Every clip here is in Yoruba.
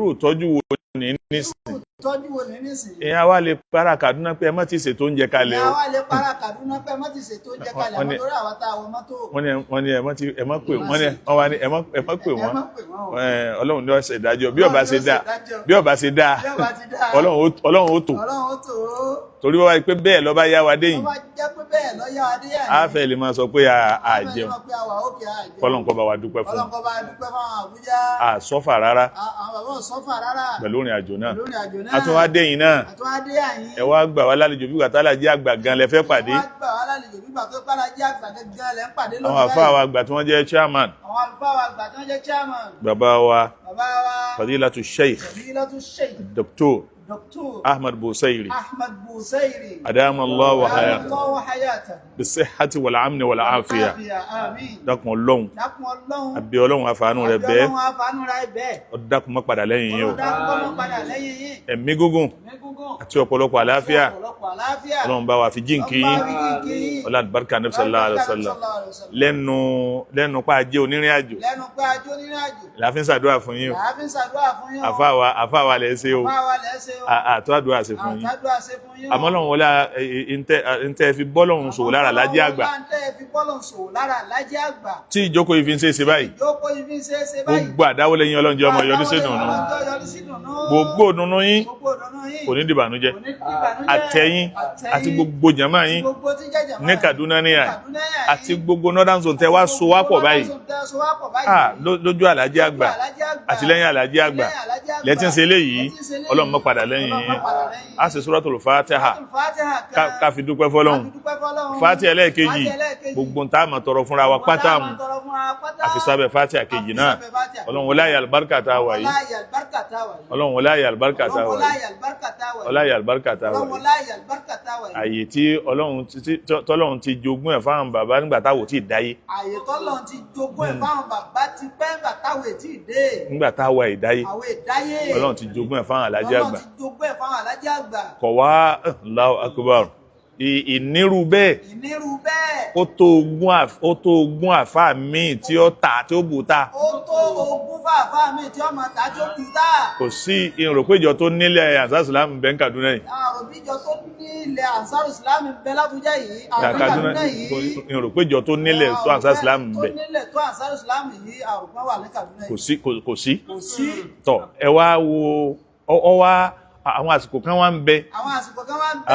Irú ìtọ́jú wo ní nísìn? Tọ́jú wo ní nísìnyí? Ìyẹn wa lè para Kaduna pé ẹ má ti ṣètò oúnjẹ kalẹ̀ Ìyá o. wa lè para Kaduna pé má ti ṣètò oúnjẹ kalẹ̀ Wọ́n àmọ́ ní- torí àwa tá a wọ mọ́tò. Wọ́n ní ẹ má pè wọ́n ní wọ́n wá ní ẹ má pè Ẹ wọ́n. má pè wọ́n o. Ọlọ́run ní ó ṣe ìdájọ́ bí ó bá ṣe dáa, bí ó bá ṣe dáa, Bí ó bá ti dáa. Ọlọ́run ó tò. Ọlọ́run ó tò ó. Torí wọ́n wáyé pé bẹ́ẹ̀ lọ́ba yá wa dé Wọ́n yìí, bá jẹ́ pé bẹ́ẹ̀ lọ́yà adéyà á fẹ́ lè máa sọ pé a jẹun. Kọ́lọ́n kọ́ bá wa dúpẹ́ fún Ọlọ́run kó bá wa dúpẹ́ fáwọn Àbújá. a sọ́fà rárá Àwọn bàbá ò sọ́fà rárá pẹ̀lú ìrìn àjò náà. lórí àjò náà. A tún wá dé yìí náà. Àtún wá dé àyín. Ẹ wá gbà wá lálejò bí gbàtà alájí àgbà gan lẹ fẹ́ pàdé. Wọ́n gbà wá lálejò bí gbà tó pàdé jẹ́ àgbà gángan lẹ́ ń pàdé lónìí Àwọn àfáà wa àgbà tí wọ́n jẹ́ chairman, Àwọn àlùfáà wa àgbà tí wọ́n jẹ́ chairman, bàbá wa bàbá wa Fadilatu Sheikh Fadilatu Sheikh Dr. Dr. Ahmad Busairi Ahmad Busairi Adama Allah wa hayata Allahu hayata bisihhati wal amni wal afiya. Àmín. Dákun Ọlọ́run, Dákun Ọlọ́run, àbí Ọlọ́run, àfàánú rẹ̀ bẹ́ẹ̀. Ọlọ́run àfàánú rẹ̀ bẹ́ẹ̀. Ọdákun má padà lẹ́yìn yín o. Ọlọ́run dákun kó má padà lẹ́yìn yín. Ẹ̀mí gígùn Ẹ̀mí gígùn àti ọ̀pọ̀lọpọ̀ àlàáfíà, ọ̀pọ̀lọpọ̀ àlàáfíà. Ọlọ́run bá wa fi jíǹkí yín. Ọlọ́run bá fi jíǹkí yín. Ọlá àlùbáríkà Nabi sallallahu alaihi wasallam. Lẹ́nu lẹ́nu pa ajé onírìn àjò Lẹ́nu pé ajó nínú àjò la fi ń ṣàdúrà fún yín o. Làá fi ń ṣàdúrà fún yín o. Àfáà wa lẹ̀ ṣe o. Àfáà wa lẹ̀ ṣe o. Àtọ́ àdúrà ṣe fún yín. Àtàdúrà ṣe fún yín o. Àmọ́ Ọlọ́run wọlé ntẹ́ fi bọ́lọ́run ṣòwò lára lájẹ́ àgbà. Ọlọ́run tẹ́ fi bọ́lọ̀ ṣòwò lára lájẹ́ àgbà. Tí ìjókòó yìí fi ń ṣe é ṣe báyìí, Ìjókòó yìí fi ń ṣe é ṣe báyìí. gbogbo àdáwọlé yín, Ọlọ́run jẹ́ ọmọ yọrí sí ìdùnnú. Ọlọ́run jẹ́ yọrí sí ìdùnnú. Gbogbo ìdùnnú yín Gbogbo ìdùnnú yín kò ní dìbànújẹ́. Kò ní dìbànújẹ́. Àtẹ̀yìn àti gbogbo jàmá yín Gbogbo tí jẹ́ jàmá ní Kaduna ní àyè Kaduna yà yín. àti gbogbo northern zone tẹ wá so wá pọ̀ báyìí. Gbogbo northern zone tẹ́ so wá pọ̀ báyìí. Ah, lójú àlàjì àgbà àti lẹ́yìn àlàjì àgbà lẹ́tí ń ṣe eléyìí, Ọlọ́run má padà lẹ́yìn yín. A sì Suratul Fatiha ká fi dúpẹ́ fọ́lọ́run. Fatiha ẹlẹ́ẹ̀kejì, gbogbo ń tá a máa tọrọ fúnra wa pátá mu àfi sábẹ́ Fatiha kejì náà. Ọlọ́run wọlé àyè àlùbáríkà tá a wà yìí. Ọlọ́run wọlé àyè àlùbáríkà tá a wà yìí. Ọlá àyè àlùbáríkà tá a wà yìí, àyè tí Ọlọ́run tọ́lọ́run ti jogún ẹ̀ fáwọn bàbá nígbà táwọn ò tí ì dáyé. Àyè tọ́lọ́run ti jogún ẹ̀ fáwọn bàbá ti pẹ́ ńgbà táwọn ètí ìdé. Nígbà táwa ìdáyé, Àwọn ìdáyé. Ọlọ́run ti jogún ẹ̀ fáwọn alájí àgbà. Ọlọ́run ti jogún ẹ̀ fáwọn alájí àgbà. Kọ̀ wá, Allahu Akbar, ìnírú bẹ́ẹ̀. Ìnírú bẹ́ẹ̀. Ó tó 20 àfáà míì tí ó tà tí ó bù ta. Ó tó 20 fáàfáà míì tí ó máa tà tí ó kù tá. Kò sí ìròpéjọ tó nílẹ̀ Ansar Islam bẹ́ẹ̀ ní Kaduna yìí. Àròbíjọ tó ní ilẹ̀ Ansar Islam bẹ l'Ábújá yìí àbí Kaduna Kaduna yìí. Ìròpéjọ tó nílẹ̀ tó Ansar Islam Tó bẹ nílẹ̀ tó Ansar Islam yìí, àròpọ̀ wà ní Kaduna kò yìí. sí, kò sí. Kò sí. Tọ ẹ wá wo ọ wá àwọn àsìkò kan wá ń bẹ. Àwọn àsìkò kan wá ń bẹ.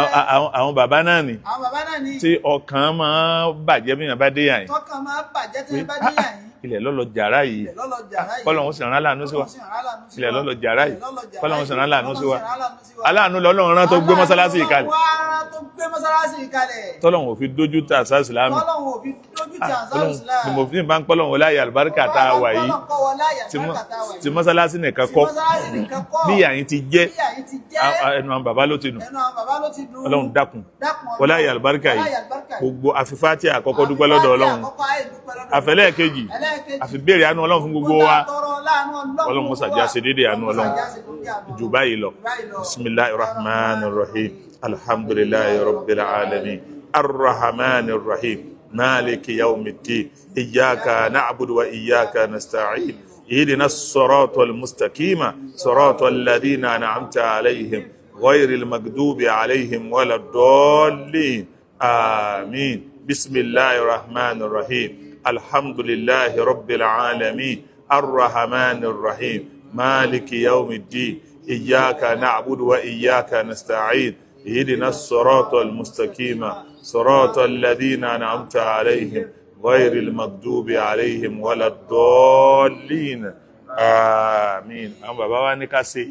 Àwọn bàbá náà ni Àwọn bàbá náà ni. tí ọkàn máa bàjẹ́ bí yàn bá dé yàn yìí. Tọkàn máa bàjẹ́ tí wọ́n bá dé yàn yìí. Ilẹ̀ lọ́lọ́ jàrá yìí. Ilẹ̀ lọ́lọ́ jàrá yìí. Kọ́lọ́hún sì rán aláàánú sí wa. Kọ́lọ́hún sì rán aláàánú sí Ilẹ̀ wa. lọ́lọ́ jàrá yìí. Ilẹ̀ lọ́lọ́ jàrá Kọ́lọ́hún sì rán aláàánú sí wa. Kọ́lọ́hún sì rán aláàánú sí wa. Aláàánú lọ́lọ́run rán tó gbé mọ́sálásí yìí kalẹ̀. Aláàánú lọ́lọ́run wá tó gbé mọ́sálásí yìí kalẹ̀. Tọ́lọ́hún ò fi dójú tà Ansar Islam. Tọ́lọ́hún ò fi dójú ti Ansar Ọlọ́run Islam. ni mo fi bá ń pọ́lọ́hún láyé àlùbáríkà tá a wà yìí. Kọ́lọ́hún kọ́ wọ láyé àlùbáríkà tá a wà yìí. Tí mọ́sálásí nìkan Tí kọ́. mọ́sálásí nìkan kọ́. Bí ìyà yín ti jẹ́, Bí ìyà yín ti jẹ́. ẹnu àwọn bàbá ló ti nù. Ẹnu àwọn bàbá ló ti dùn. Ọlọ́run dákun. Dákun Ọlọ́run. Wọlé àyè àlùbáríkà yìí. Wọlé àyè àlùbáríkà yìí. Gbogbo àfifátì àkọ́kọ́ dúpẹ́ lọ́dọ̀ Ọlọ́run. Àkọ́kọ́ ayé dúpẹ́ lọ́dọ̀ Àfẹlẹ́ẹ̀kejì, Ẹlẹ́ẹ̀kejì. àfi béèrè àánú Ọlọ́run fún gbogbo wa. Tọrọ láàánú Ọlọ́run. Ọlọ́run mọ́sà jẹ́ àṣẹ déédéé àánú Ọlọ́run jù báyìí lọ. Bisimilahi rahman rahim, alhamdulilahi rabbil alamin, arrahman rahim, maliki yawmiddin, iyyaka na'budu wa iyyaka nasta'in, ihdina as-sirata al-mustaqima, sirata alladhina an'amta alayhim, غير المغضوب عليهم ولا الضالين، آمين. بسم الله الرحمن الرحيم، الحمد لله رب العالمين، الرحمن الرحيم، مالك يوم الدين، إياك نعبد وإياك نستعين، اهدنا الصراط المستقيم، صراط الذين أنعمت عليهم، غير المغضوب عليهم ولا الضالين، آمين. Àwọn bàbá wa ní ká ṣe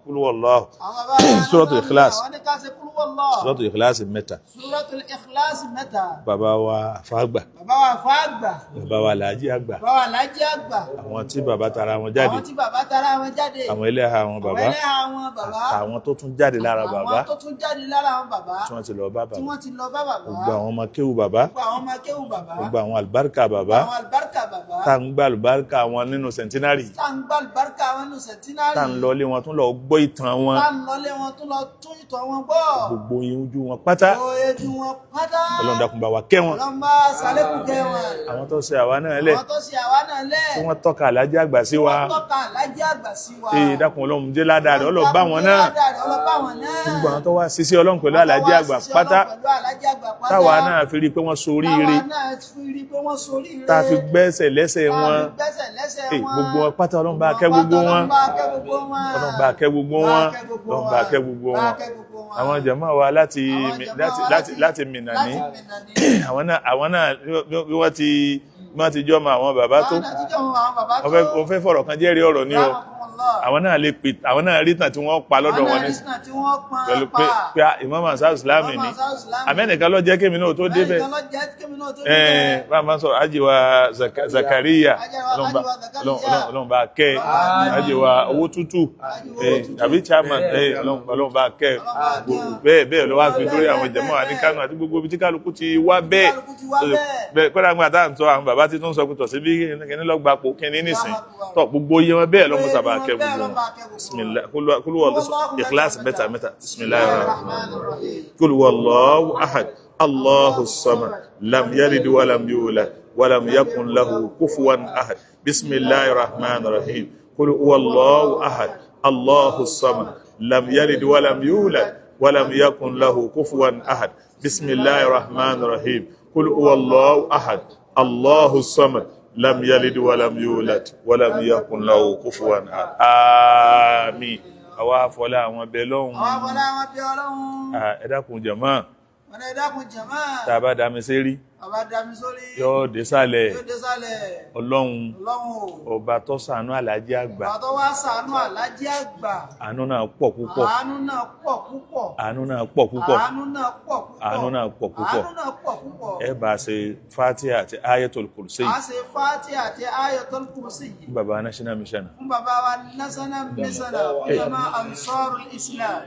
kúlú wallahu. Àwọn bàbá wa ní Suratul Ikhlas. Àwọn ní ká ṣe kúlú wallah. Suratul Ikhlas mẹ́ta. Suratul Ikhlas mẹ́ta. Bàbá wa àfáàgbà, Bàbá wa àfáàgbà. Bàbá wa làájí àgbà, Bàbá wa Lájí àgbà. Àwọn tí bàbá tara wọn jáde, Àwọn tí bàbá tara wọn jáde. Àwọn ẹlẹ́hà àwọn Àwọn bàbá, ẹlẹ́hà àwọn bàbá. Àtàwọn tó tún jáde lára bàbá, Àwọn tó tún jáde lára àwọn bàbá. Tí wọ́n ti lọ bá Tí bàbá, wọ́n ti lọ bá bàbá. Gbogbo àwọn ọmọ kéwù bàbá, Gbogbo àwọn ọmọ kéwù bàbá. Gbogbo àwọn àlùbáríkà bàbá, Àwọn àlùbáríkà bàbá. Tá ń gbà àlùbáríkà wọn nínú centenary. Tá ń gbà àlùbáríkà wọn nínú centenary. Tá ń lọ lé wọn tún lọ gbọ́ ìtàn wọn. Tá ń lọlé wọn tún lọ tún ìtàn wọn gbọ́. Gbogbo yín ojú wọn pátá. Ojú wọn pátá. Ọlọ́run dákun bá wa kẹ́ wọn. Ọlọ́run bá ṣàlékún kẹ́ wọn. Àwọn tó ṣe àwa náà lẹ̀, Àwọn tó ṣe àwa náà lẹ̀, tí wọ́n tọ́ka Àlájì Àgbà sí wa, wọ́n tọ́ka Àlájì Àgbà sí wa. Ee, dákun, Ọlọ́run jẹ́ ládàá rẹ̀ ọlọ́ọ̀ bá wọn náà. Ládàá rẹ̀ ọlọ́ọ̀ bá wọn náà. Gbogbo àwọn tó wá ṣiṣẹ́ Ọlọ́run pẹ̀lú Àlájì Àgbà pátá, Pẹ̀lú Àlájì Àgbà pátá, táwa náà fi rí i pé wọ́n soríire, táwa náà fi rí pé wọ́n soríire, tá a fi gbẹ́sẹ̀ lẹ́sẹ̀ tá a wọn, fi gbẹ́sẹ̀ lẹ́sẹ̀ Ee, wọn. gbogbo wọn pátá, Ọlọ́run bá kẹ́ gbogbo wọn. Ọlọ́run bá kẹ́ gbogbo wọn. Ọlọ́run bá kẹ́ gbogbo wọn. Ọlọ́run bá kẹ́ gbogbo Bá wọn. kẹ́ gbogbo wọn. Àwọn jàmáà wa láti Àwọn jàmáà láti wa láti láti Mìnà ní láti Mìnà ní. àwọn náà bí wọ́n ti jọ́ mọ àwọn bàbá tó Àwọn náà ti jọ́ mọ àwọn bàbá tó. Wọ́n fẹ́ fọ̀rọ̀ kan jẹ́rìí ọ̀rọ̀ ní o. Rahmakumullah. Àwọn náà lè pè, àwọn náà rí tàn tí wọ́n pa lọ́dọ̀ Àwọn wọn náà ní rí tàn tí wọ́n pa pẹ̀lú pé pé Imam Ansar Islami Imam ni Ansar Islami. Amẹ́nìkan ló jẹ́ kémi náà tó débẹ̀. Amẹ́nìkan ló jẹ́ kémi náà tó débẹ̀. Bá a máa sọ̀rọ̀ Ájì wa Zakariya, Ájì wa Zakariya. Ọlọ́run bá kẹ́ Ájì wa owó tútù, Ájì wa owó tútù. àbí chairman, Ọlọ́run bá kẹ́. Ọlọ́run bá kẹ́. Bẹ́ẹ̀ bẹ́ẹ̀ ló wá fi lórí àwọn jàmáà wa ní Kánò àti gbogbo ibi tí kálukú ti wá bẹ́ẹ̀. Kálukú ti wá bẹ́ẹ̀. Bẹ́ẹ̀ kọ́dà ńgbà tá à ń sọ, àwọn bàbá tí tó ń sọ pé tọ̀ sí bí kíní lọ́gbàpọ̀ kíní nísìn tọ̀, gbogbo iye wọn bẹ́ẹ̀ lọ́mọ sábà kẹ́ gbogbo wọn. Bismillah, kúlú wà Ikhlas mẹ́ta mẹ́ta. Bismillahir rahmanir rahim. Qul huwallahu ahad, Allahu samad, lam yalid walam yulad walam yakun lahu kufuwan ahad. Bismillahir rahmanir rahim. Qul huwallahu ahad, Allahu samad, lam yalid walam yulad walam yakun lahu kufuwan ahad. Bismillahir rahmanir rahim. Qul huwallahu ahad, Allahu samad, lam yalid walam yulad walam yakun lahu kufuwan ahad. Àmín. Àwa afọlá àwọn bẹ lọ́hùn. Àwọn afọlá wọn bí Ọlọ́run. Ah, ẹ dákun jàmáà, Wọn ní ẹ dákun jàmáà. tá a bá dami sérí, Bàbá dami sórí. yóò dé sálẹ̀. Yóò dé sálẹ̀. Ọlọ́run, Ọlọ́run o. ọba tó ṣàánú Àlájì Àgbà, Bàbá tó wá ṣàánú Àlájì Àgbà. Àánú náà pọ̀ púpọ̀. Àánú náà pọ̀ púpọ̀. Àánú náà pọ̀ púpọ̀. Àánú náà pọ̀ púpọ̀. Àánú náà pọ̀ púpọ̀. Àánú náà pọ̀ púpọ̀. Ẹ bá a ṣe Fatiha àti Ayatul Kursi A ṣe Fatiha àti Ayatul Kursi yìí fún baba National Mission. Fún bàbá wa National Mission, Ulama Ansarul Islam.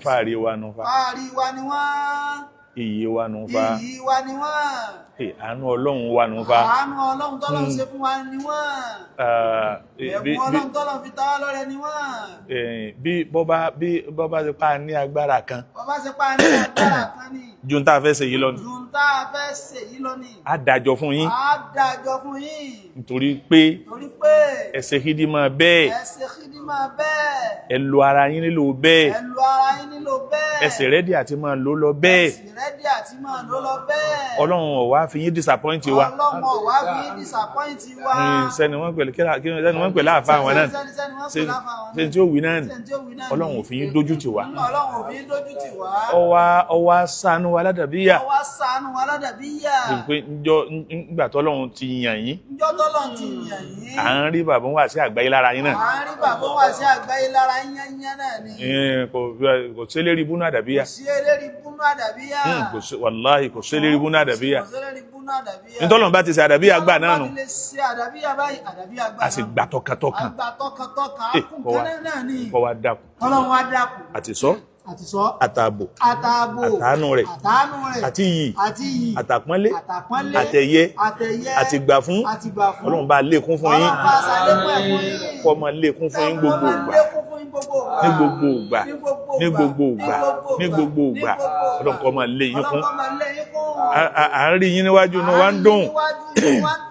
Fáàrí wa nu fa. Fáàrí wa ni wọ́n. Iyì wa nu fa. Iyì wa ni wọ́n. Eh, àánú Ọlọ́run wa nu fa. Àánú Ọlọ́run tọ́lọ́run ṣe fún wa ni wọ́n. Ah, Ẹ̀bùn Ọlọ́run tọ́lọ́run fi ta wá lọ́rẹ ni wọ́n. Bí bọ́bá ti pa ní agbára kan Bàbá ṣe pa ní agbára kan ní. ju n tá a fẹ́ ṣe yìí lọ ni, Ju ń tá a fẹ́ ṣe yìí lọ ni. á dájọ́ fún yín, A dájọ́ fún yín. nítorí pé Torí pé ẹ ṣe kídímọ̀ bẹ́ẹ̀, ẹ ṣe kídímà bẹ́ẹ̀. ẹ lo ara yín nílò bẹ́ẹ̀, Ẹ lo ara yín nílò bẹ́ẹ̀. ẹ sì ready àti máa lò lọ bẹ́ẹ̀. Ẹ sì ready àti máa lò lọ bẹ́ẹ̀. Ọlọ́run ò wá fi yín disappoint wa. Ọlọ́run ò wá fi yín disappoint wa. Sẹ́ni wọ́n pẹ̀lú kí sẹ́ni wọ́n pẹ̀lú àfa àwọn náà, Sẹ́ni wọ́n pè láfa àwọn ṣe náà. tí ó wí náà nì. Sẹ́ni tí ó wí náà nì. Ọlọ́run ò fi yín dójú tì wá. Ọlọ́run ò fi yín dójú tì wá. Ọwá ṣàánú wa ládàbíyà. Ó wá ṣàánú wa ládàbíyà. Pé njọ́ ńgbà tọ́lọ́run ti yàn yín, Njọ́ tọ́lọ́run ti yàn yín. à ń rí bàbá wa sí àgbáyé lára yín náà. À ń rí bàbá wa sí àgbáyé lára yányán náà ni. Kò sélérí búnú àdàbíyà. Kò sí eléri búnú àdàbíyà. Kò sí, wàláhì, kò sélérí búnú àdàbíyà. Kò sí eléri búnú àdàbíyà. Nítọ́lọ́run bá ti ṣe àdàbíyà gbà náà nù. Bá ti lè ṣe àdàbíyà báyìí, àdàbíyà gbà A sì náà. gbà tọkàntọkàn. A gbà tọkàntọkàn, Eh, á kún kọ́ wa- kẹ́lẹ́ náà ni. Kọ́ wa dákun. Ọlọ́run wa dákun. Àti sọ, Àti sọ. àtààbò, Àtààbò. àtàánú rẹ̀, Àtàánú rẹ̀. àti iyì, Àti iyì. àtàpọ́nlé, Àtàpọ́nlé. àtẹ̀yẹ, Àtẹ̀yẹ. àti gbà fún. Àti gbà fún. Ọlọ́run bá lékún fún yín. Ọlọ́run bá ṣàlékún ẹ̀ fún yín. Kó máa lékún fún yín gbogbo ìgbà. Lékún fún yín gbogbo ìgbà. Ní gbogbo ìgbà. Ní gbogbo ìgbà. Ní gbogbo ìgbà. Ọlọ́run kó máa lé yín kún. Ọlọ́run kó máa lé yín kún. À ń rí yín níwájú, inú wa ń dùn. Níwájú, inú wa ń dùn.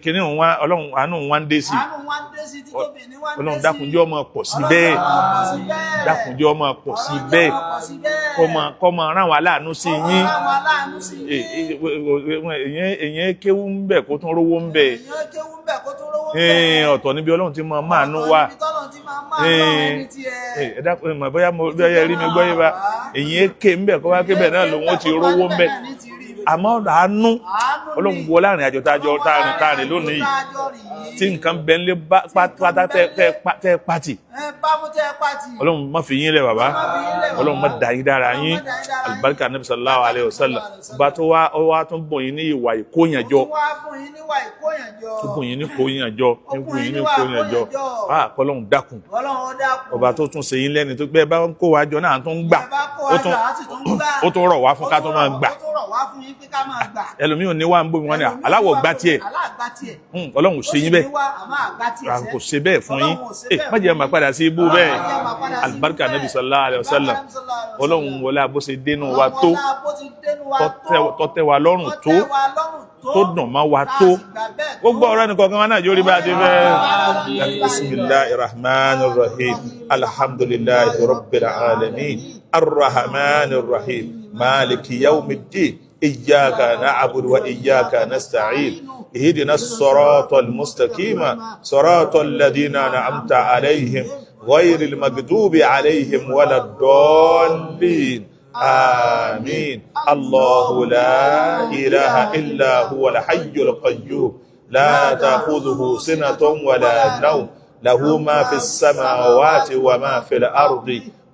Kìnìún òun wá, Ọlọ́run àánú òun wá ń dé sí i. Àánú wa ń dé sí, títóbi ní wa ń dé sí. Ọlọ́run dákun jẹ́ ó máa pọ̀ sí bẹ́ẹ̀. Ọlọ́run máa pọ̀ sí bẹ́ẹ̀. Dákun jẹ́ ó máa pọ̀ sí Ọlọ́run jẹ́ bẹ́ẹ̀. ó máa pọ̀ sí bẹ́ẹ̀. Kó máa rán àwọn aláàánú sí Kó máa yín. rán àwọn aláàánú sí yín. Èyàn kéwú ń bẹ̀ kó tún rówó ń bẹ̀. Èèyàn kéwú ń bẹ̀ kó tún rówó ń bẹ̀. Ọ̀tọ̀ níbi Ọlọ́run ti máa máàánú Ọ̀tọ̀ wá. níbi tọ́lọ́run ti máa máa lọ́rùn ẹni tiẹ̀. Ẹ dákun, ẹ mọ̀ bóyá mo bóyá ẹ rí mi gbọ́ yé ba, èyàn ké ń bẹ̀ kó wá ké bẹ̀ náà lòun ó ti rówó ń bẹ̀. Àmọ́ ọ̀rọ̀ àánú, Ọlọ́run wọ láàrin àjọ tá a jọ tá a rìn tá a rìn lónìí yìí, tí nǹkan bẹ ń lé pátá tẹ́ pátì. Ọlọ́run má fi yín lẹ̀ bàbá. Ọlọ́run má dà yín dára yín. Alibarika Nabi sallallahu alayhi wa sallam. Ọba tó wá ó wá tún bùn yín ní ìwà ìkóyànjọ, tó bùn yín ní kóyànjọ, tó bùn yín ní kóyànjọ. Ah, kọ́lọ́run dákun, ọba tó tún ṣe yín lẹ́ni tó gbẹ́ bá ń kó wa jọ náà tó ń gbà, ó tún rọ̀ wá fún ká tó máa gbà. pé ká máa gbà. Ẹlòmíì ò ní wá ń bómi wọn ni aláwọ̀ gbá tiẹ̀. Aláàgbá tiẹ̀. Ọlọ́run ò ṣe yín bẹ́ẹ̀. Ó sì ní wá, àmọ́ àgbá tiẹ̀ sẹ́. Kò ṣe bẹ́ẹ̀ fún yín. Ọlọ́run ò ṣe Ẹ bẹ́ẹ̀ má jẹ́ fún máa yín. padà sí ibú bẹ́ẹ̀. Má jẹ́ máa padà sí ibú Alibarika bẹ́ẹ̀. Nabi sallallahu alayhi wa sallam. Alibarika Nabi sallallahu alayhi wa Ọlọ́run sallam. wọlé abó ṣe dénú wa tó, Ọlọ́run wọlé bó ti dénú wa tó, tó tẹ́ wa lọ́rùn tó, tó tẹ́ wa lọ́rùn tó, tó dùn mọ́ wa tá a tó. sì gbà bẹ́ẹ̀ tó. Gbogbo ọ̀rọ̀ ẹnì kọ̀ọ̀kan wa náà yóò rí bá a ti fẹ́. Bisimilahi rahman rahim, alhamdulilahi rabbil alamin, arrahman rahim, maliki yawmiddin, iyyaka na'budu wa iyyaka nasta'in, ihdina as-sirata al-mustaqima, sirata alladhina an'amta alayhim, ghayril maghdubi alayhim waladdallin. آمين. الله لا إله إلا هو الحي القيوم، لا تأخذه سنة ولا نوم، له ما في السماوات وما في الأرض،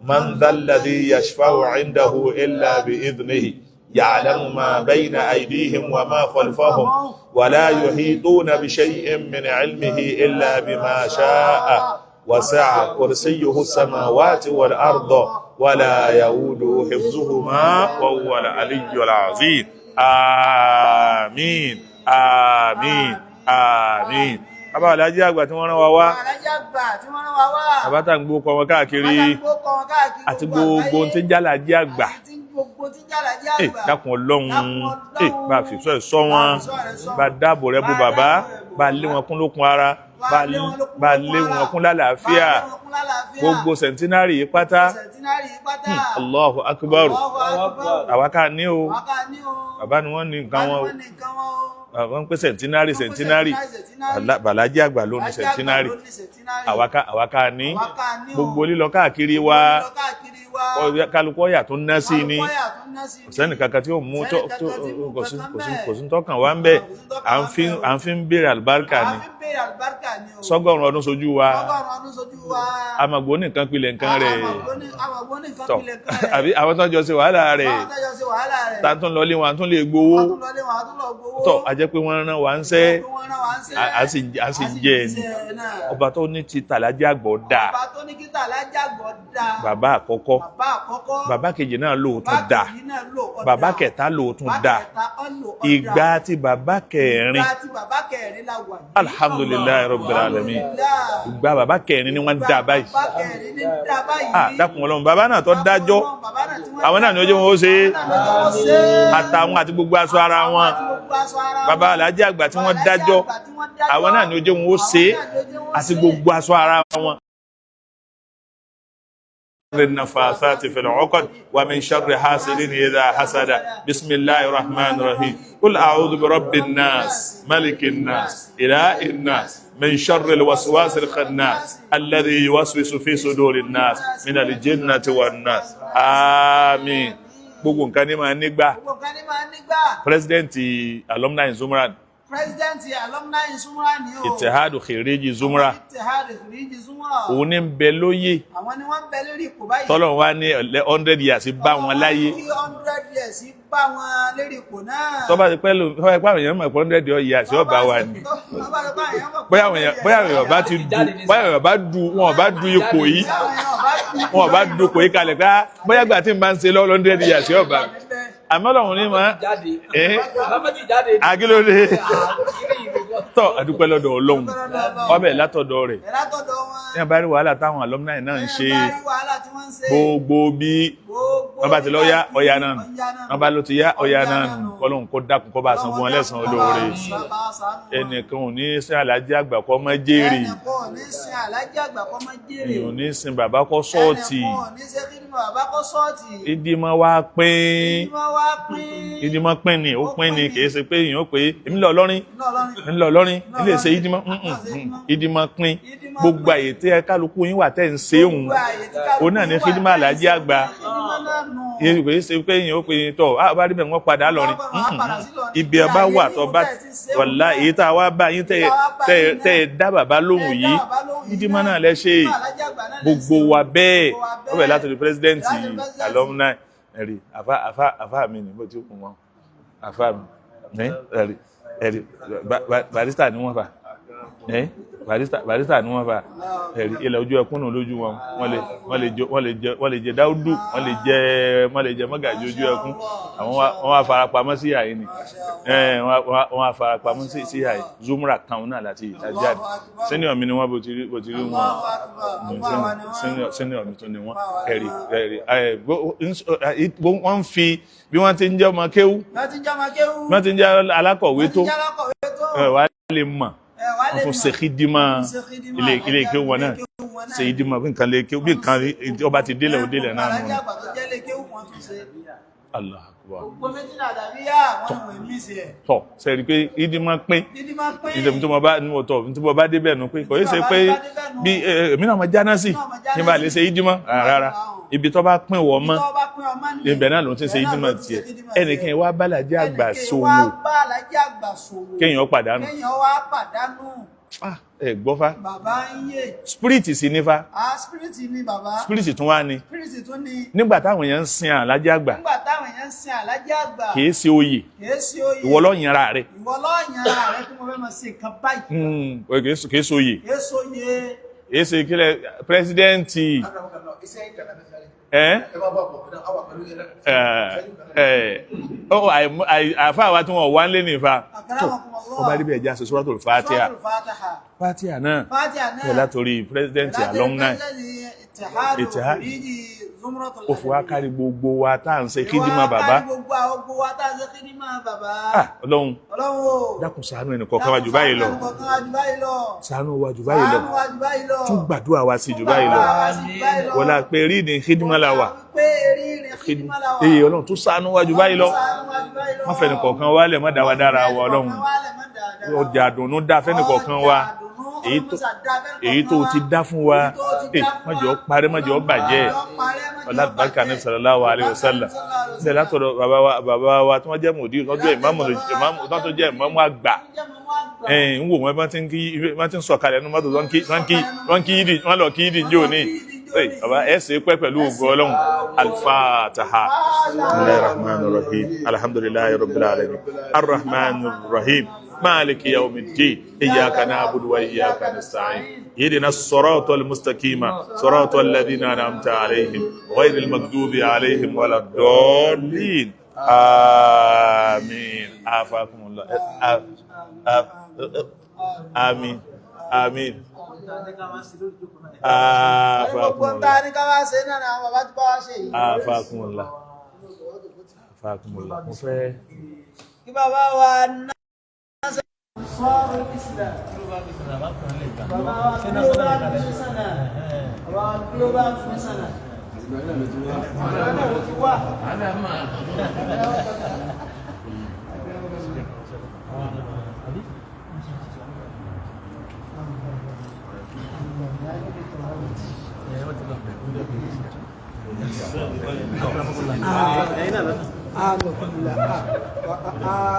من ذا الذي يشفع عنده إلا بإذنه، يعلم ما بين أيديهم وما خلفهم، ولا يحيطون بشيء من علمه إلا بما شاء، وسع كرسيه السماوات والأرض، ولا يؤوده حفظهما، وهو العلي العظيم. آمين آمين آمين. Bàbá alájí àgbà tí wọ́n rán wa wá, Alájí àgbà tí wọ́n rán wa wá. Bàbá tá ń gbó kọ wọn káàkiri, Bàbá tá ń gbó kọ wọn káàkiri àti gbogbo gbogbo àgbáyé. tí ń jálàjí àgbà. Àti gbogbo tí ń jálàjí Ẹ àgbà. dákun Ọlọ́run, Dákun ẹ Ọlọ́run. bá fi sọ ẹ sọ wọn, Bá fi sọ rẹ̀ sọ bá wọn. dáàbò rẹ bo Bá bàbá, dáàbò rẹ̀ bò bá lé bàbá. wọn kún lókun ara, Bá lé wọn lókun bá lókun lé ara. wọn kún lálàáfíà. Bá lé wọn kún lálàáfíà. Gbogbo centenary yìí pátá. Centenary yìí pátá. Allahu akbar. Allahu akbar. Àwa ká ní o, Àwa ká ní o. bàbá ni wọ́n ní nǹkan Bàbá ni wọn o. wọ́n ní nǹkan wọn o. Bàbá ń pè centenary, Wọ́n pè centenary. centenary. Bàlájí àgbà ló ní Bàlájí àgbà centenary. ló ní centenary. Àwa ká ní. Àwa ká ní o. Gbogbo lílọ káàkiri wa, Gbogbo lílọ káàkiri wa. Kálukú ọ̀yà tó ná sí ni. Kálukú ọ̀yà tó ná sí ni. Kò sẹ́ni kankan tí ó mú Sẹ́ni kankan tí mú kò sí kankan kò sí bẹ́ẹ̀. kò sí tọ́kàn wá ń bẹ̀. Kò sí tọ́kàn À ń wá ń fi bẹ̀ o. à ń fi ń béèrè àlùbáríkà À ni. ń fi béèrè àlùbáríkà ni o. Sọ́gọ́rùn ọdún sojú wa. Ọgọ́rùn-ún ọdún sojú wa. Amàgbó nìkan pilẹ̀ nǹkan rẹ̀. Àmàgbó nìkan Tọ̀ pilẹ̀ nǹkan rẹ̀. àbí àwọn tó ń jọ ṣe wàhálà rẹ̀. Àwọn tó jọ ṣe wàhálà rẹ̀. Ta tún lọ lé wọn, a tún lè gbowó. Wọ́n tún lọ lé wọn, a tún lọ gbowó. Tọ̀ a jẹ́ pé wọ́n rán wa ń sẹ́. Pé wọ́n rán wa ń sẹ́. A sì ń jẹ́ ẹni. Iṣẹ́ náà. Ọba tó ní ti tàlájí àgbọ̀ dáa. Ọba tó ní kí tàlájí àgbọ̀ dáa. Bàbá àkọ́kọ́. Bàbá àkọ́kọ́. Bàbá kejì náà lóòótọ́ Bàbá dáa. kejì náà lò ó Bàbá dáa. kẹta lóòótọ́ Bàbá dáa. kẹta ó lò ó dáa. Ìgbà tí bàbá kẹrin. Ìgbà tí bàbá kẹrin la wà yìí. Alhamdulilayi rabbil alamin. Alhamdulillah. Ìgbà bàbá kẹrin ni wọ́n ń dá báyìí. Bàbá kẹrin ní dá báyìí. Ah, dákun Ọlọ́run, bàbá náà tó dájọ́, Bàbá náà tí wọ́n àwọn náà ni ó jẹ́ wọn ó ṣe é. Àwọn náà ló jẹ́ wọ́n ṣe é. Àtàwọn àti gbogbo aṣọ ara wọn. Àti gbogbo aṣọ ara wọn. Bàbá alájí àgbà tí wọ́n Bàbá alájí dájọ́, àgbà tí wọ́n dájọ́. àwọn náà ni ó jẹ́ wọn ó ṣe é. Àwọn náà ni ó jẹ́ wọ́n Àti ṣe é. gbogbo aṣọ ara wọn. النفاثات في العقد ومن شر حاسد إذا حسد. بسم الله الرحمن الرحيم. قل أعوذ برب الناس، ملك الناس، إله الناس، من شر الوسواس الخناس، الذي يوسوس في صدور الناس، من الجنة والناس. آمين. Gbogbo nǹkan ní máa nígbà. Gbogbo nǹkan ní máa nígbà. President alumni Zumra, President alumni Zumra ni o. Ittihadu Khiriji Zumra, Ittihad Khiriji Zumra. òun ní ń bẹ lóyè. Àwọn ni wọ́n ń bẹ lérí ipò báyìí. Tọ́lọ́run wá ní 100 years bá wọn láyé. Kí 100 years bá wọn lérí ipò náà. Tọ́ba ti pẹ́ lò, tọ́ba ti pẹ́ àwọn èèyàn mọ̀ pé 100 years yóò bá wa ni. Tọ́ba ti pẹ́ àwọn èèyàn mọ̀ pé Bóyá àwọn èèyàn bóyá àwọn èèyàn bá ti du, bóyá àwọn èèyàn bá du, wọn ò bá du ipò yìí, Bóyá àwọn èèyàn bá du wọn ò bá du ipò yìí kalẹ̀ pé á, bóyá gbà tí n bá ń ṣe lọ́wọ́ 100 years yóò bá mi. Àmọ́ Ọlọ́run ní ma Jáde. ẹ́ Bàbá ti jáde. agilóde Kiri ìlú kan. tọ́ àdúpẹ́ lọ́dọ̀ Ọlọ́run, ọbẹ̀ látọ̀dọ̀ rẹ̀. Ẹ̀ látọ̀dọ̀ wọn. Ní abárí wàhálà táwọn alumni náà ń ṣe, Ẹ bá rí wàhálà tí wọ́n ń ṣe. gbogbo bí Gbogbo wọ́n bá ti lọ yá ọ̀yà náà nù, Ọ̀yá náà nù. wọ́n bá ló ti yá ọ̀yà náà nù, kọ́lọ́hún kó dákun kó bá san fún wọn lẹ́san olóore. Bàbá ṣàánú wọn. Ẹnìkan ò ní sin alájí àgbà kọ́ mọ́ jèrè. Ẹnìkan ò ní sin alájí àgbà kọ́ mọ́ jèrè. Èèyàn ò ní sin bàbá kọ́ sọ́ọ̀tì. Ẹnìkan ò ní ṣe kí ni bàbá kọ́ sọ́ọ̀tì. Ìdímọ̀ wá pín. Ìdímọ̀ wá pín. Ìdímọ̀ pín ni, ó pín ni, kì í ṣe pé èèyàn ó pé èmi lọ lọ́rin, Iná Ọlọ́run. ń lọ lọ́rin, ilé ṣe ìdímọ̀, ìdímọ̀ pín. Gbogbo àyè tí ẹ kálukú yín wà tẹ́ ń ṣe òun, Gbogbo àyè tí kálukú òun náà ní wà kídímọ̀ tẹ́ ń alájí ṣe àgbà. kídímọ̀ náà nù. Yé kò ṣe pé èèyàn ó pé tọ̀ á bá rí bẹ́ẹ̀ wọ́n padà lọ́rin. Wọ́n padà sí Ìlọrin. Ibi ọba wà tó bá wàlá èyí tá a wá bá yín tẹ́ tẹ́ ẹ dá bàbá lóhùn yìí, ìdímọ̀ náà lẹ ṣe gbogbo wa bẹ́ẹ̀. Ó bẹ̀ látọ̀dọ̀ pírẹsidẹ́ǹtì alumni ẹ̀rí àfa àfa àfa mi ni bó ti kún wọn àfa mi ní ẹ̀rí ẹ̀rí barista ni wọ́n fà ẹ́. Barrister ni wọ́n fa. Ẹ̀rí ilẹ̀ ojú ẹkún nù lójú wọn. Wọ́n lè jẹ Dáúdù, wọ́n lè jẹ mọ́gàjí ojú ẹkún. Àwọn wọ́n wá farapamọ́ sí àyè ni. Wọ́n wá farapamọ́ sí àyè. Zumra kan náà láti ìtajáde. Senior mi ni wọ́n, bó ti rí wọn. Allahu Akbar. Àfáà wa ni wọ́n. Senior mi tún ni wọ́n. Ẹ̀rí ẹ̀, wọ́n ń fi bí wọ́n ti ń jẹ́ ọmọ kéwú, Wọ́n ti jẹ́ ọmọ kéwú. wọ́n ti ń jẹ́ alákọ̀wé tó Wọ́n ti jẹ́ alákọ̀wé tó. ẹ̀ wá lè mọ̀. Ẹ wá Wọ́n lè tún mọ̀. ṣe kídímà Ṣe kídímà. ilé kéwú wọn náà. Ilé kéwú wọn náà. Ṣe ìdímọ̀ bí nǹkan lè kéwú, bí nǹkan ọba ti délẹ̀, ó délẹ̀ náà nù. Alájà àgbà tó jẹ́ lé kéwú wọn tún ṣe. Allah Akbar. Gbogbo méjì náà dàbí yá àwọn ìwé mí sí ẹ̀. Tọ̀ sẹ́rí pé ìdímọ̀ pín Dídí máa pín. ìdèmí tó mo bá ní mo tọ̀ tí mo bá débẹ̀ nù pé kò yẹ ṣe pé bí èmi náà mo jáná sí ní bá lè ṣe ìdímọ̀ rárá. Ibi tó bá pín wọ mọ́, Tó bá pín ọmọ ní. ibẹ̀ náà ló ti ń ṣe Ibẹ̀ náà ìdímọ̀ ló ti tiẹ̀. ṣe ìdímọ̀ tiẹ̀. Ẹnìkan wá bálàjẹ́ àgbà Ẹnìkan ṣòwò, wá bá alájà àgbà ṣòwò. kéèyàn pàdánù. Kéèyàn wá pàdánù. Ah, ẹ gbọ́ fa. Bàbá ń yè. Spirit sì ní fa. Ah, spirit ni bàbá. Spirit tún wá ní. Spirit tún ni. Nígbà táwọn èèyàn ń sin àlájẹ́ àgbà, Nígbà táwọn èèyàn ń sin alájà àgbà. kì í ṣe oyè. Kìí ṣe oyè. Ìwọ ló yanra rẹ. Ìwọ ló yanra rẹ kí mo fẹ́ máa ṣe nǹkan báyìí. Kì í ṣe oyè. Kìí ṣe oyè. Kì í ṣe kílẹ̀ pírẹsidẹ́ǹtì ẹ ẹ ọ àfa wa tí wọn wá ń lé nìfa tó ọba níbi ẹja ṣe Suratul Fatiha. Suratul Fatiha. Fatiha náà Fatiha náà. bẹ́ẹ̀ látòrí pírẹsidẹ́ǹtì alumni Ittihadu Ittihad. Khuriji Zumratul Ó fi wá kárí gbogbo wa tá à ń ṣe kídímà bàbá. Ìwà kárí gbogbo àwọn gbogbo wa tá à ń ṣe kídímà bàbá. Ah, Ọlọ́run, Ọlọ́run o. dákun, ṣàánú ẹnì kọ̀ọ̀kan wa jù báyìí lọ. Ṣàánú kọ̀ọ̀kan wa jù báyìí lọ. Ṣàánú wa jù báyìí lọ. Ṣàánú wa jù báyìí lọ. Tún gbàdúrà wa sí jù báyìí lọ. Gbàdúrà wa sí jù báyìí lọ. Wọlá pé rí ní kídímà la wà. Pé eré rìn kídímà la wà. Ee, Ọlọ́run, tún ṣàánú wa jù báyìí lọ. Ṣàánú wa jù báyìí lọ. Má fẹ́ni kọ̀ọ̀kan wálẹ̀, má dá wa dára wa, Ọlọ́run. Ọjà àdùnnú dá fẹ́ni kọ̀ọ̀kan wa. Èyí tó ti dá fún wa, má jẹ́ ó parẹ́, má jẹ́ ó bàjẹ́. Ọlábàákà ní sallallahu alaihi wasallam ṣe látọ̀dọ̀ bàbá wa tí wọ́n jẹ́ mòdì lọ́jọ́ ìmáàmù, tó jẹ́ ìmáàmù àgbà. Ẹ̀yìn ń wò wọ́n bá ti ń kí, wọ́n ti ń sọ̀kalẹ̀ nínú mọ́tò, wọ́n kí yídì, wọ́n lọ kí yídì ní òní. Bàbá ẹ̀ ṣe pẹ́ pẹ̀lú ògo Ọlọ́run. Al-Fatiha. Bismillahir rahmanir rahim. Alhamdulillahi rabbil alamin. Arrahmanir rahim. Maliki yawmiddin. Iyyaka na'budu wa iyyaka nasta'in. اهدنا الصراط المستقيم، صراط الذين أنعمت عليهم، غير المغضوب عليهم ولا الضالين. آمين. عافاكم الله. آمين آمين. Gbogbo عافاكم ń tá الله. a ní ká wá ṣe náà ni àwọn bàbá ti bá wa ṣe yìí. عافاكم الله، عافاكم الله. Mo fẹ́ Kí bàbá wa náà ṣe sọ́ọ̀rọ̀ Islam. Bàbá wa global missioner. Bàbá wa global missioner. Ìgbà náà ló ti wá.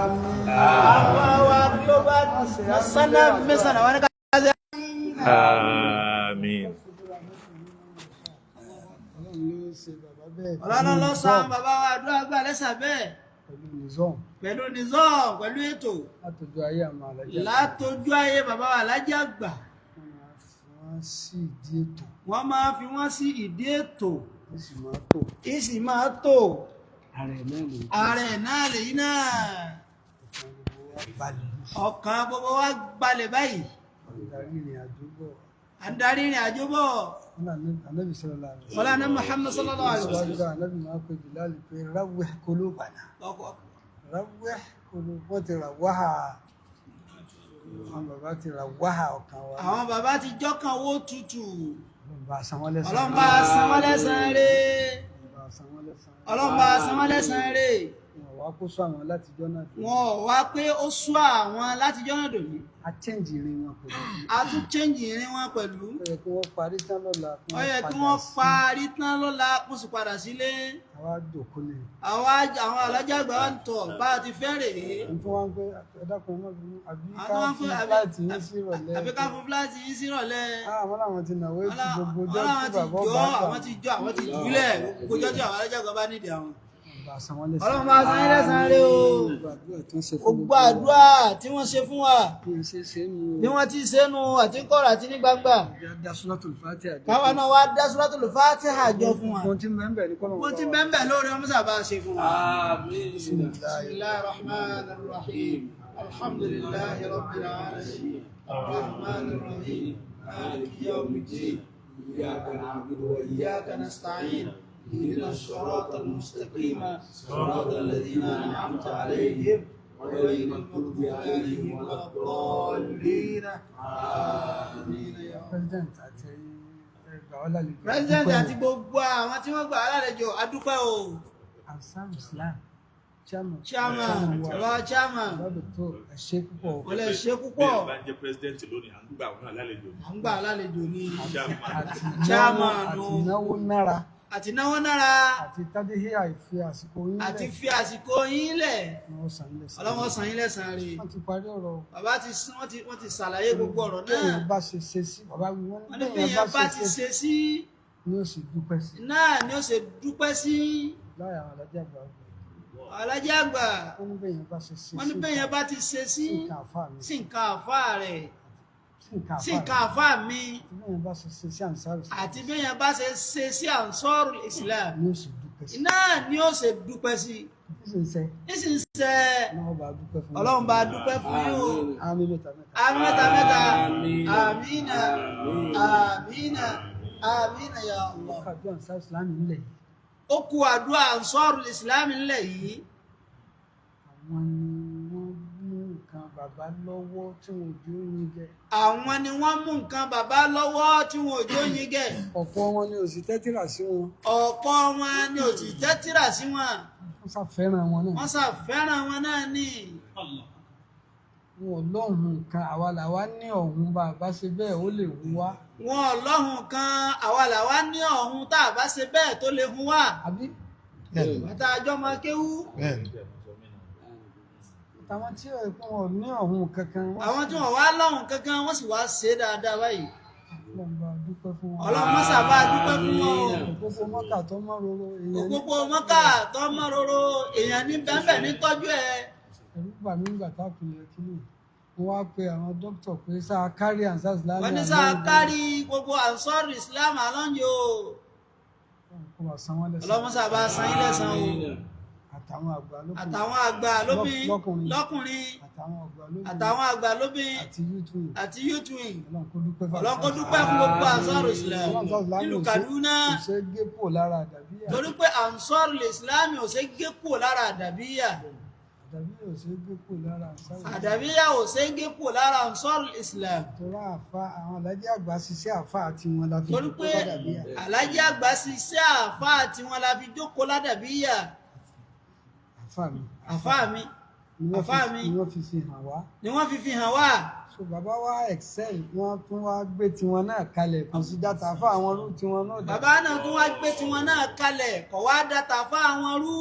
Bàbá wa global missioner missioner wọn ní ká ṣe. آمين. Ọlọ́run ló sọ àwọn bàbá wa àdúrà gbà lẹ́sà bẹ́ẹ̀. Pẹ̀lú nizam, pẹ̀lú ètò. Látọjú ayé àwọn alájà. Látọjú ayé bàbá wa alájà àgbà. Wọ́n sì di ètò. Wọ́n máa fi wọ́n sí ìdí ètò. Wọ́n sì máa tò. Ìsì máa tò. Ààrẹ náà lè Ààrẹ náà lèyí náà. Balẹ̀. Ọkàn gbogbo wa gbalẹ̀ báyìí. Darí ìrìn àjò bọ̀. À ń darí ìrìn àjò bọ̀. Ànábì sallallahu alaihi wasallam. Wọlé ní Muhammad sallallahu alaihi wasallam. Síwájú Ànábì máa pe Bilal pé rawih qulubana. Rawih qulub, wọ́n ti rà wáhà. Àwọn bàbá ti rà wáhà ọkàn wa. Àwọn bàbá ti jọ́kàn owó tutù. Ọlọ́run bá san wọ́n lẹ́san. Ọlọ́run bá san wọ́n lẹ́san rẹ̀. Ọlọ́run bá san wọ́n lẹ́san. Ọlọ́run bá san wọ́n lẹ́san rẹ̀. Wọ́n wá kó sọ àwọn látijọ́ náà. Wọn ò wá pé ó sú àwọn látijọ́ náà dòní. A change ìrìn wọn pẹ̀lú. A tún change ìrìn wọn pẹ̀lú. Ó yẹ kí wọ́n parí tán lọ́la. Ó yẹ kí wọ́n parí tán lọ́la kó sì padà sílé. Àwa jòkó ni. Àwọn alájà àgbà wa ń tọ̀ bá a ti fẹ́ rèé. Àwọn tó wá ń pé ẹ dákun, ẹ má bínú, àbí Àwọn ká tó wá ń fi pé fúláàtì yín sí ìrọ̀lẹ́. Àbí ká fún fúláàtì yín sí ìrọ̀lẹ́. Àwọn làwọn ti nàwó ètò gbogbo Wọ́n ọjọ́ láwọn tí ti bàbá jọ ọba gbà. àwọn ti jọ, àwọn ti jùlẹ̀ gbogbo ọjọ́ tí àwọn alájà àgbà bá nídìí àwọn. Bá a san wọ́n lẹ́san. Ọlọ́run bá san yín lẹ́san rẹ̀ o. Gbogbo àdúrà tó ń ṣe fún Gbogbo àdúrà tí wọ́n ṣe fún wa, bí wọ́n ṣe ṣe é nu bí wọ́n ti ṣe nu àti ń kọ̀rọ̀ àti ní gbangba. ìyá dá Suratul Fatiha jọ. Káwa náà wá dá Suratul Fatiha jọ fún wa. Ohun tí ń bẹ ń bẹ ní kọ́lọ́run Wọ́n ti bá wa. bẹ́ẹ̀ bẹ́ẹ̀ lórí ọmọ sábà ṣe fún wa. Àmín. Bismillahir Rahmanir Rahim. Alhamdulillahi Rabbil Alamin. Arrahmanir Rahim. Maliki Yawmiddin. Iyyaka na'budu wa iyyaka nasta'in. اهدنا الصراط المستقيم صراط الذين أنعمت عليهم غير المغضوب عليهم ولا الضالين آمين يا رب. President àti ẹgbà ọ́ lálejò. President àti gbogbo àwọn tí wọ́n gbà á lálejò, a dúpẹ́ o. Ansar Islam chairman. Chairman, wa. bàbá chairman, Bàbá tó ẹ ṣé púpọ̀. kò lè ṣe púpọ̀. Bí ẹ bá ń jẹ́ president lónìí, à ń gbà wọn náà lálejò. À ń gbà á lálejò ní Chairman. Àti Chairman náwó o. àti náwó nára àti náwó nára àti tádéhìá ìfi àsìkò yín lẹ̀. àti fi àsìkò yín lẹ̀. Wọ́n san yín lẹ́san. Ọlọ́run san yín lẹ́san rẹ̀. Wọ́n ti parí ọ̀rọ̀ o. Bàbá ti wọ́n ti ṣàlàyé gbogbo ọ̀rọ̀ náà. Téèyàn bá ṣe ṣe sí bàbá wí wọ́n Wọ́n ní ní bí èèyàn bá ti ṣe sí ni ó sì dúpẹ́ sí. náà ni ó ṣe dúpẹ́ sí. Láyà àwọn alájà àgbà ọgbà. Alájà àgbà Wọ́n ní béèyàn bá ṣe ṣe wọ́n ní sí bí èèyàn bá ti ṣe sí sí nǹkan àfáà mi. sí nǹkan àfáà rẹ̀ Sí nǹkan sí àfáà nǹkan àfáà mi mi. Àti béèyàn bá ṣe ṣe sí Ansar Islam àti bí èèyàn bá ṣe ṣe sí Ansarul Islam ni ó sì dúpẹ́ sí. náà ni ó ṣe dúpẹ́ sí. Kí sì ń ṣe? Nísinsìnyí Ọlọ́run bá dúpẹ́ fún yín. Ọlọ́run bá dúpẹ́ fún yín o. Àmín mẹ́ta mẹ́ta. Àmín mẹ́ta mẹ́ta. Àmín. Àmínà. Àmínà. Àmínà ya Allah. Kàdú Ansar Islam nílẹ̀ yìí. Ó kú àdúrà Ansarul Islam nílẹ̀ yìí. Àwọn ni wọ́n mú nǹkan bàbá lọ́wọ́ tí wọn ò jó yin jẹ. Àwọn ni wọ́n mú nǹkan bàbá lọ́wọ́ tí wọn ò jó yin gẹ̀. Ọ̀pọ̀ wọn ni òsì tẹ́tìrà sí wọn. Ọ̀pọ̀ wọn ni ò sì tẹ́tìrà sí wọn. Wọ́n ṣàfẹ́ràn wọn náà. Wọ́n ṣàfẹ́ràn wọn náà ní. Wọn ò lọ́hùn nǹkan àwa làwa ní ọ̀hún bá a bá ṣe bẹ́ẹ̀ ó lè wú wá. Wọn ò lọ́hùn kan àwa làwa ní ọ̀hún tá a bá ṣe bẹ́ẹ̀ tó lè hun wá. Àbí Bàtà àjọ máa kéwú. àtàwọn tí ò pé wọn ò ní ọ̀hún kankan. Wọ́n Àwọn tí wọ́n wá lọ́hùn kankan wọ́n sì wá ṣe dáadáa báyìí. Ọlọ́run bá a dúpẹ́ fún wọn. Ọlọ́run mọ́sà bá a dúpẹ́ fún wọn o. Òpópó mọ́kà tó mọ́ roro èèyàn ní Òpópó mọ́kà tó mọ́ roro èèyàn ní bẹ́ẹ̀ ní tọ́jú ẹ̀. ẹ̀rù bà mí nígbà tá a pilẹ̀ kínní. Wọ́n wá pe àwọn dókítà pé sáà kárí Ansar Islam. Wọ́n ní sáà kárí gbogbo Ansarul Islam alọ́njọ́ o. Kó wa san wọ́n lẹ́san. Ọlọ́run mọ́sà bá a san yín lẹ́san o. Àtàwọn àgbà lókùnrin. Àtàwọn àgbà lóbìn Lọ́kùnrin. lọ́kùnrin Àtàwọn àgbà lóbìnrin. àtàwọn àgbà lóbìn Àti YouTube. àti YouTube. Ọlọ́run kó dúpẹ́ fún Ọlọ́run kó dúpẹ́ fún gbogbo Ansarul Islam nílùú Kaduna. Kò ṣe é gé pò lára àdàbíyà. Torí pé Ansarul Islam ò ṣe é gé kúrò lára àdàbíyà. Àdàbíyà ò ṣe é gé pò lára Ansar Islam. Àdàbíyà ò ṣe é gé kúrò lára Ansarul Islam. Torí àfa àwọn alájẹ àgbà ṣiṣẹ́ àfa àti wọn la fi Torí jókòó pé ládàbíyà. Aláàjì àgbà ṣiṣẹ́ àáfàá tiwọn la fi jókòó ládàbíyà. Àfa mi. Àfáà mi Ni wọ́n fi- àfáà mi. Ni wọ́n fi fi hàn wá. ni wọ́n fi fi hàn wá. So bàbá wa excel wọ́n tún wá gbé tiwọn náà kalẹ̀ kò sí dáta àfa àwọn rú tiwọn náà dà. Bàbá náà tún wá gbé tiwọn náà kalẹ̀ kọ̀ wá dàtà fáwọn rú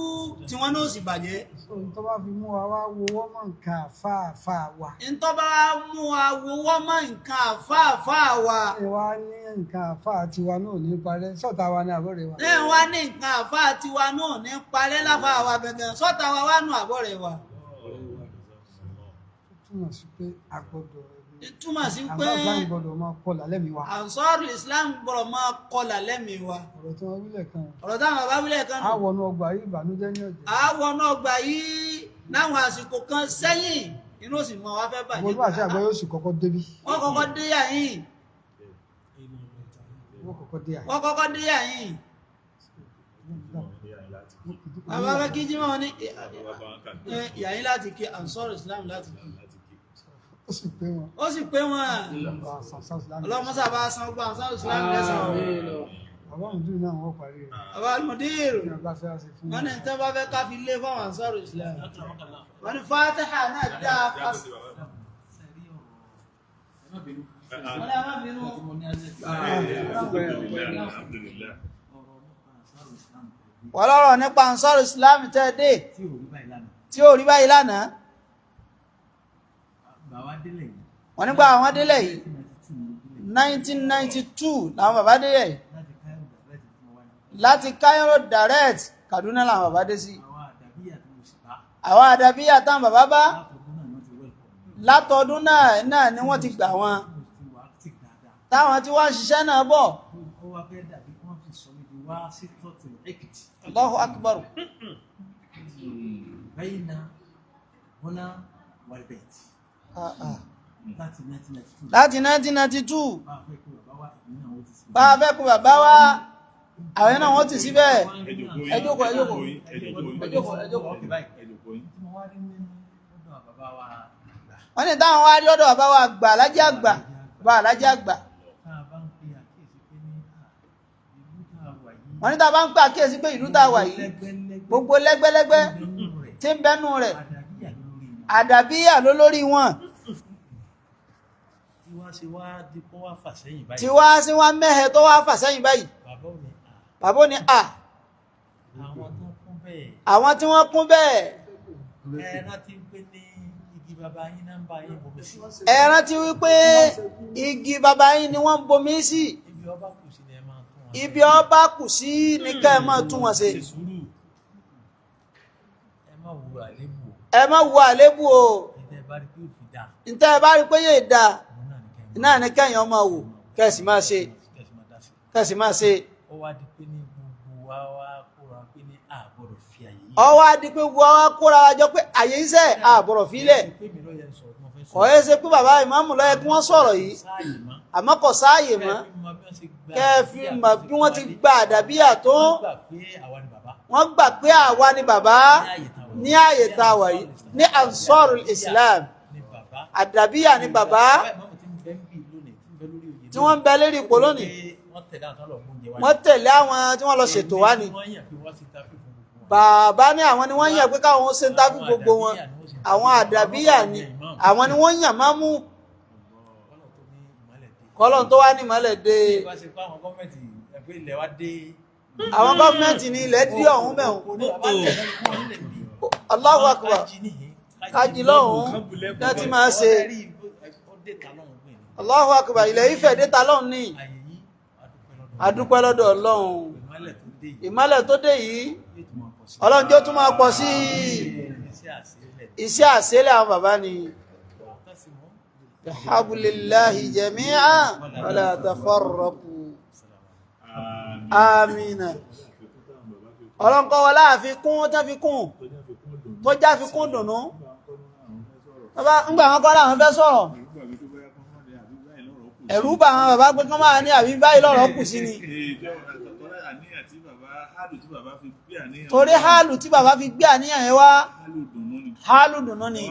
tiwọn náà sì bàjẹ́. So n tó bá fi mú wa wá wo wọ́n mọ̀ nǹkan àfa àfa wa. Ntọ́ bá mú wa wọ́wọ́ mọ́ nǹkan àfáàfáà wa. Ẹ wá ní nǹkan àfa tiwa náà ní parẹ́ sọ́ta wa ní àbọ̀rẹ̀ wa. Lẹ́yìn wá ní nǹkan àfáà tiwa náà ní parẹ́ láfáà wa gangan sọ́ta wa wá nù àbọ̀ rẹ̀ wa. Ó túmọ̀ sí pé a gbọ́dọ̀ Túmọ̀ sí pé àwọn àgbà gbọ́dọ̀ máa kọlà lẹ́mìí wa. Ansarul Islam gbọ́dọ̀ máa kọlà lẹ́mìí wa. Ọ̀rọ̀ tí wọ́n wílẹ̀ kan. Ọ̀rọ̀ táwọn bàbá wílẹ̀ kan A nù. wọnú ọgbà yìí ìbànújẹ́ ní ọ̀jẹ̀. Àwọn náà gbà yìí láwọn àsìkò kan sẹ́yìn inú òsì mọ́ wa fẹ́ Àwọn olúwa àti bàjẹ́. àgbà yóò sì kọ́kọ́ débí. Wọ́n kọ́kọ́ dé yàyìn. Wọ́n kọ́kọ́ dé àyè. Wọ́n kọ́kọ́ dé yàyìn. Bàbá fẹ́ kí Jímọ̀ ní yàyìn láti kí Ansarul Islam láti kí. Ó sì pé wọn. Ó sì pé wọn. Ọlọ́run sábà san gbogbo Ansarul Islam lẹ́san. Bàbá òǹdú náà wọ́n parí rẹ̀. Bàbá Al-Mudir Tí wọ́n bá fẹ́ ṣe fún wọ́n ní tẹ́ bá fẹ́ ká fi lé fáwọn Ansarul Islam. Wọ́n ní Fatiha náà dáa fásitì. Wọ́n ní a má bínú. Alhamdulillah. Wọ́n lọ́rọ̀ nípa Ansarul Islam tẹ́ dé tí ò rí báyìí lánàá. Wọ́n nígbà àwọn délẹ̀ yìí 1992 làwọn bàbá délẹ̀ yìí. Láti Cairo direct Kaduna làwọn bàbá dé sí. Àwọn àdàbíyà táwọn bàbá bá látọdún náà náà ni wọ́n ti gbà wọn, táwọn tí wọ́n ń ṣiṣẹ́ náà bọ̀. Allahu akbar. Ah, ah. Láti 1992, bá a fẹ́ kú bàbá wa, àwọn náà wọ́n ti síbẹ̀. Ẹ jókòó, ẹ jókòó. Ẹ jókòó, ẹ jókòó. Wọ́n ní táwọn wá rí lọ́dọ̀ bàbá wa àgbà, alájí àgbà, bàbá alájí àgbà. Wọ́n ní tá a bá ń pè àkíyèsí pé ìlú tá a wà yìí, gbogbo lẹ́gbẹ́lẹ́gbẹ́ tí ń bẹ́nu rẹ̀, àdàbíyà ló lórí wọn. Tí wá sí wá mẹ́hẹ tó wá fà sẹ́yìn báyìí, bàbá ò ní à àwọn tí wọ́n kún bẹ́ẹ̀. Ẹ rántí wípé igi bàbá yín ni wọ́n ń bomi sí, ibi ọba kù sí ní ká ẹ máa tún wọn ṣe. Ẹ má wo àléébù o. Ntẹ́ ẹ bá rí pé yóò da náà ní kẹ́yìn ọmọ wò, kẹ́sì máa ṣe, kẹ́sì máa ṣe. Ó wá di pé ní gbogbo wa wá kóra pé ní a gbọ́dọ̀ fi àyè yìí. Ó wá di pé gbogbo wa kóra wa jọ pé àyè iṣẹ́ àbọ̀rọ̀ fílẹ̀. Pé mi ló yẹ ń sọ̀rọ̀ tí mo fẹ́ Kò yẹ ṣe pé bàbá ìmáàmù ló yẹ kí wọ́n sọ̀rọ̀ yìí, sáàyè mọ́. àmọ́ kò sáàyè mọ́. Kẹ́ ẹ fi mọ bí wọ́n ṣe Kẹ́ ẹ fi mọ̀ bí wọ́n ti gba gba àdàbíyà tó. Wọ́n gbà pé àwa ni bàbá. Wọ́n gbà pé àwa ni bàbá ní àyè tá a wà yìí ní Ansarul Islam. Ní bàbá. Àdàbíyà ni bàbá Ìmáàmù tí ń bẹ ń bì lónìí, tí ń bẹ lórí oyè tí wọ́n ń bẹ lérí ipò lónìí. Wọ́n tẹ̀lé àwọn tó lọ mú oúnjẹ wá. Wọ́n tẹ̀lé àwọn tí wọ́n lọ ṣètò wá ni. Wọ́n yàn pé wọ́n ti ta fífún gbogbo wọn. Bàbá ní àwọn ni wọ́n yàn pé káwọn ó ṣe ń tábí gbogbo wọn. Àwọn àdàbíyà ni àwọn ni wọ́n yàn máa mú. Kọ́lọ̀ tó ní ìmọ́lẹ̀ dé. Kọ́lọ́n tó wá ní ìmọ́lẹ̀ dé. Bí ìbá ṣe pé àwọn gọ́ọ̀mẹ̀ntì ẹ̀pẹ́ ilẹ̀ wa dé. Àwọn gọ́ọ̀mẹ̀ntì ní ilẹ̀ dí ọ̀hún mẹ́hún. Allahu akbar. Kájí lọ́hùn náà ti máa ṣe. Allahu akbar. Ilẹ̀ Ifẹ̀ dé ta lọ́hùn ní. Adúpẹ́ lọ́dọ̀ Ọlọ́run. Ìmọ́lẹ̀ tó dé yìí, Ọlọ́run jọ̀ọ́ tún máa pọ̀ sí iṣẹ́ àṣẹlẹ̀ àwọn bàbá ni. Bihablillahi jami'a wala tafarraqu. Amina. Ọlọ́run kọ́ wọlá àfikún tán fi kún tó já fi kún dùnú. Bàbá ńgbà wọn kọ́ láwọn fẹ́ sọ̀rọ̀. Ẹ̀rù bà àwọn bàbá pé kán máa ní àbí báyìí lọ́rọ̀ kù sí ni. Torí hálù tí bàbá fi gbé àníyàn yẹn wá, hálù dùnú ni.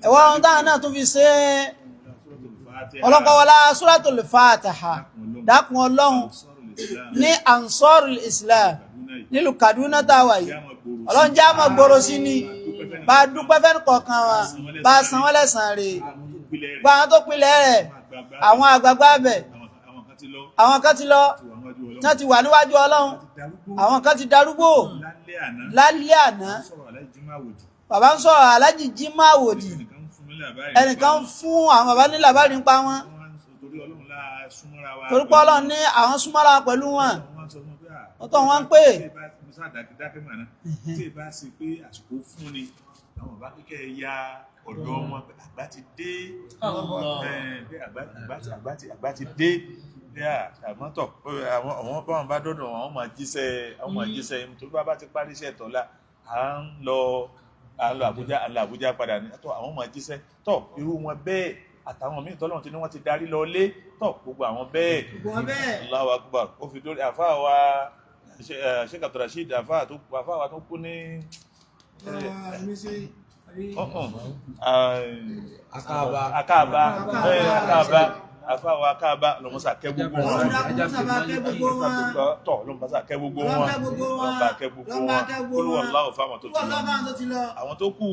Ẹ̀wọ́ ohun táwọn náà tún fi ṣe é. Ọlọ́kọ́ wọlá Suratul Fatiha. Dákun Ọlọ́run ní Ansarul Islam nílùú Kaduna tá a wà yìí. Ọlọ́run jẹ́ àmọ́ gbòòrò sí ni. Bá a dúpẹ́ fẹ́ni kọ̀ọ̀kan wa, bá a san wọ́n lẹ́san rè. Gba àwọn tó pilẹ̀ rẹ̀, àwọn àgbààgbà bẹ̀, àwọn kan ti lọ, tí wọ́n ti wà níwájú Ọlọ́run, àwọn kan ti darúgbó lálẹ́ àná. Bàbá ń sọ̀rọ̀ Aláàjì Jimoh Àwòdì, ẹnìkan ń fún àwọn bàbá ní làbárí ń pa wọn. Torí pé Ọlọ́run ní àwọn súnmọ́ra pẹ̀lú wọn. Ó tọ́ wọn ń pè. Tí ìbá ṣe pé àsìkò fún ni àwọn bàbá kíkẹ́ ya ọ̀dọ́ wọn pé àgbà ti dé, pé àgbà ti dé àmọ́ tọ̀ àwọn báwọn bá dọ́dọ̀ wọn, àwọn máa jíṣẹ́, àwọn máa jíṣẹ́ torí bá ti parí iṣẹ́ tọ́lá à ń lọ Àbújá, à ń lọ Àbújá padà ní tọ́ àwọn máa jíṣẹ́ tọ́ irú wọn bẹ́ẹ̀ àtàwọn míì tọ́lọ́run ti ní wọ́n ti darí lọ lé tọ́ gbogbo àwọn bẹ́ẹ̀. Allahu Akbar. Ó fi dórí àfáà wa Sheikh Abdulrasheed, àfáà wa tó kú ní Akáàbá, Akáàbá, àfáà wa Akáàbá lọ́mọ́sà kẹ́ gbogbo wọn. Tọ́ lọ́mọ́sà kẹ́ gbogbo wọn, lọ́mọ́sà kẹ́ gbogbo wọn. Kúlú Allahu fáwọn tó ti lọ, àwọn tó kù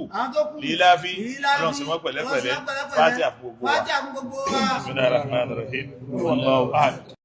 líláfi Ọlọ́run sì wọ́n pẹ̀lẹ́pẹ̀lẹ́. Fatiha fún gbogbo wa. Bismillahir Rahmanir Rahim. Wallahu a'lam.